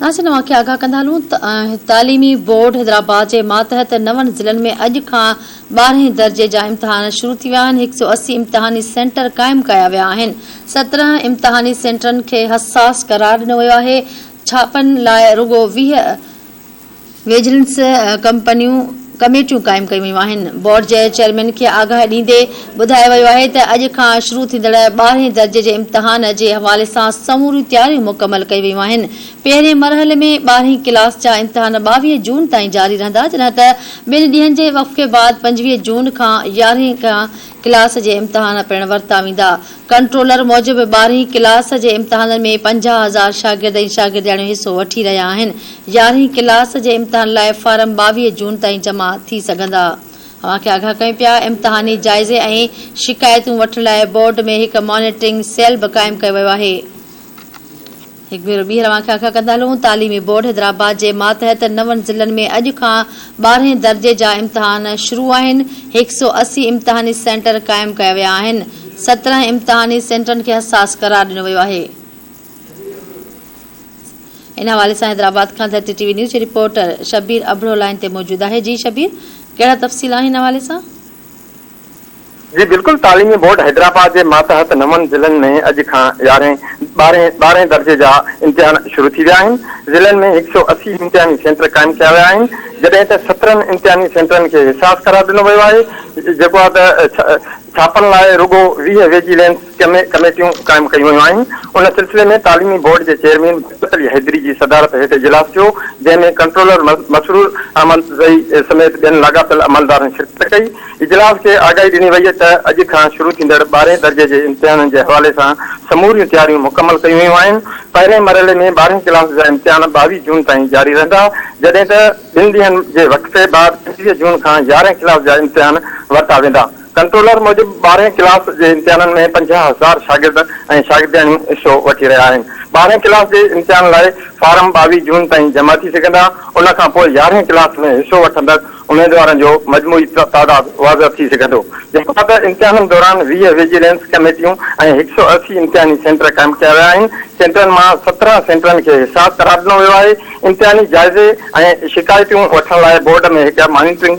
ناظرين اوهان کي آگاهه ڪندا هلون ته تعليمي بورڊ حيدرآباد جي ماتحت نون ضلعن ۾ اڄ کان ٻارهين درجي جا امتحان شروع ٿي ويا آهن، هڪ سئو 80 امتحاني سينٽر قائم ڪيا ويا آهن، 17 امتحاني سينٽرن کي حساس قرار ڏنو ويو آهي، ڇاپن لاء رڳو 20 ويجلنس ڪمپنيون ڪميٽيون قائم ڪيون ويون آهن. بورڊ جي چيئرمين کي آگاهي ڏيندي ٻڌايو ويو آهي ته اڄ کان شروع ٿيندڙ ٻارهين درجي جي امتحان جي حوالي سان سموريون تياريون مڪمل ڪيون ويون آهن. پهرين مرحلي ۾ ٻارهين ڪلاس جا امتحان 22 جون تائين جاري رهندا جڏهن ته ٻن ڏينهن جي وقفي بعد 25 جون کان يارهين ڪلاس جي امتحان پڻ ورتا ويندا. ڪنٽرولر موجب ٻارهين ڪلاس جي امتحانن ۾ 50 هزار شاگرد ۽ شاگردياڻيون حصو وٺي رهيا آهن. يارهين ڪلاس جي امتحان لاء فارم 22 جون تائين جمع ٿي سگهندا. اوهان کي آگاهه ڪيون پيا امتحاني جائزي ۽ شڪايتون وٺڻ لاء بورڊ ۾ هڪ مانيٽرنگ سيل به قائم ڪيو ويو آهي. هڪ ڀيرو ٻيهر اوهان کي آگاهه ڪندا هلون تعليمي بورڊ حيدرآباد جي ماتحت نون ضلعن ۾ اڄ کان ٻارهين درجي جا امتحان شروع آهن، هڪ سئو 80 امتحاني سينٽر قائم ڪيا ويا آهن، 17 امتحاني سينٽرن کي حساس قرار ڏنو ويو آهي. ان حوالي سان حيدرآباد کان ڌرتي ٽي وي نيوز جي رپورٽر شبير ابڙو لائين تي موجود آهي جي شبير ڪهڙا تفصيل آهن ان حوالي سان؟ جي بلڪل تعليمي بورڊ حيدرآباد جي ماتحت نون ضلعن ۾ اڄ کان يارهين، ٻارهين، ٻارهين درجي جا امتحان شروع ٿي ويا آهن. ضلعن ۾ هڪ سئو 80 امتحاني سينٽر قائم ڪيا ويا آهن، جڏهن ته 17 امتحاني سينٽرن کي حساس قرار ڏنو ويو آهي، جيڪو آهي ته ڇاپن لاء رڳو 20 ويجيلينس ڪميٽيون قائم ڪيون ويون آهن. ان سلسلي ۾ تعليمي بورڊ جي چيئرمين برڪت علي حيدري جي صدارت هيٺ اجلاس ٿيو، جنهن ۾ ڪنٽرولر مسرور احمد زئي سميت ٻين لاڳاپيل عملدارن شرڪت ڪئي. اجلاس کي آگاهي ڏني وئي ته اڄ کان شروع ٿيندڙ ٻارهين درجي جي امتحانن جي حوالي سان سموريون تياريون مڪمل ڪيون ويون آهن. پهرين مرحلي ۾ ٻارهين ڪلاس جا امتحان 22 جون تائين جاري رهندا، جڏهن ته ٻن ڏينهن جي وقفي بعد 25 جون کان يارهين ڪلاس جا امتحان ورتا ويندا. ڪنٽرولر موجب ٻارهين ڪلاس جي امتحانن ۾ 50 هزار شاگرد ۽ شاگردياڻيون حصو وٺي رهيا آهن. ٻارهين ڪلاس جي امتحان لاء فارم 22 جون تائين جمع ٿي سگهندا، ان کان پوء يارهين ڪلاس ۾ حصو وٺندڙ اميدوارن جو مجموعي تعداد واضح ٿي سگهندو. جيڪو ته امتحانن دوران 20 ويجيلينس ڪميٽيون ۽ هڪ سئو 80 امتحاني سينٽر قائم ڪيا ويا آهن. سينٽرن مان 17 سينٽرن کي حساس قرار ڏنو ويو آهي. امتحاني جائزي ۽ شڪايتون وٺڻ لاء بورڊ ۾ هڪ مانيٽرنگ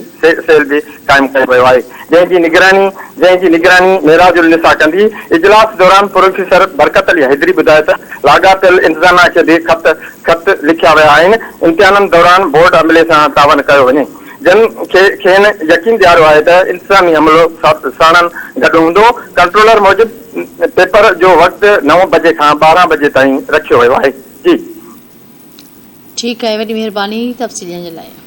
سيل به قائم ڪيو ويو آهي، جنهن جي نگراني جنهن جي نگراني معراج النساء ڪندي. اجلاس دوران پروفيسر برڪت علي حيدري ٻڌايو ته لاڳاپيل انتظاميا کي به خط خط لکيا ويا آهن، امتحانن دوران بورڊ عملي سان تعاون ڪيو وڃي، جن کي کين يقين ڏياريو آهي ته انتظامي عملو ساڻن گڏ هوندو. ڪنٽرولر موجب پيپر جو وقت نو بجي کان 12 بجي تائين رکيو ويو آهي. جي. ٺيڪ آهي وڏي مهرباني تفصيل ڏيڻ جي لاء.